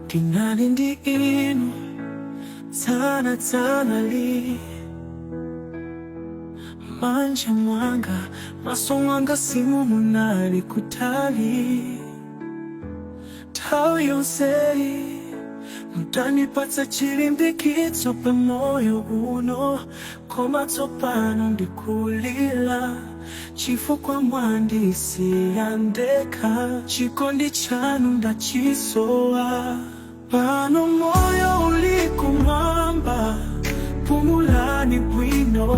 Tinali ndi inu dzana dzanali manja mwanga, maso mwanga simu munali kutali. Nthawi yonseyi mutanipatsa chilimbikitso pa moyo uno, koma tsopano ndikulila chifukwa mwandisiya ndekha. Chikondi chanu ndachisowa. Pano moyo uli kumwamba, pumulani bwino.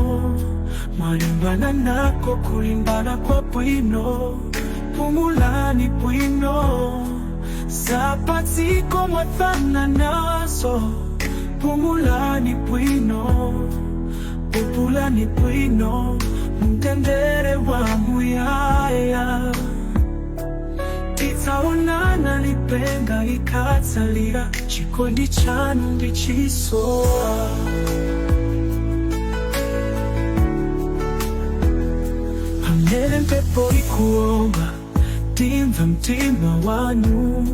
Mwalimbana nako kulimbana kwa bwino, pumulani bwino. Zapadziko mwathana nazo, pumulani bwino, pumulani bwino, mtendere wa muyaya. Tidzaonana lipenga likadzalira, chikondi chanu ndichisowa. Pamene mphepo ikuomba, timva mtima wanu.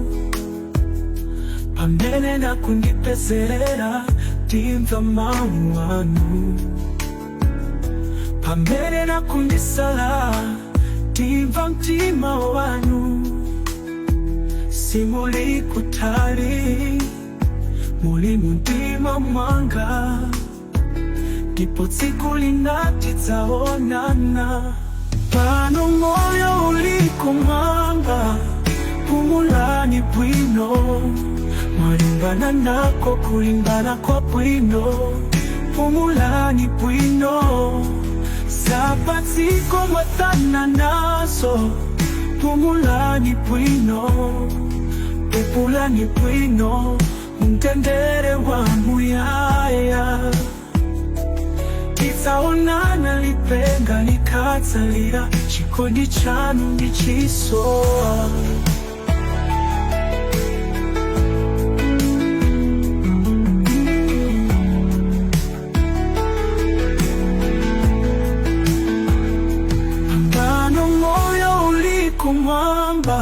Pamene nakundipezerera, timva mau anu. Pamene nakundisala, timva mtima wanu. Simuli kutali, muli mumtima mwanga, ndipo tsiku lina tidzaonana. Pano moyo uli kumwamba, pumulani bwino. Mwalimbana nako kulimbana kwa bwino, pumulani bwino. Zapadziko mwathana nazo, pumulani bwino, pumulani bwino, mtendere wa muyaya. Tidzaonana lipenga likadzalira, chikondi chanu ndichisowa. Pano moyo uli kumwamba,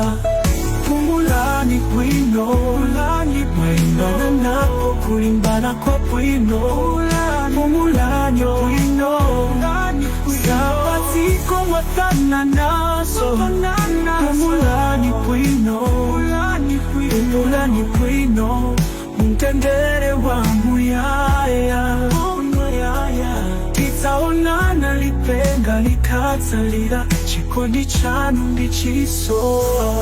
pumulani bwino. Mwalimbana nako kulimbana kwa bwino, pumulani bwino. Zapadziko mwathana nazo, pumulani bwino, pumulani bwino, mtendere wa muyaya. Tidzaonana lipenga likadzalira, chikondi chanu ndichisowa.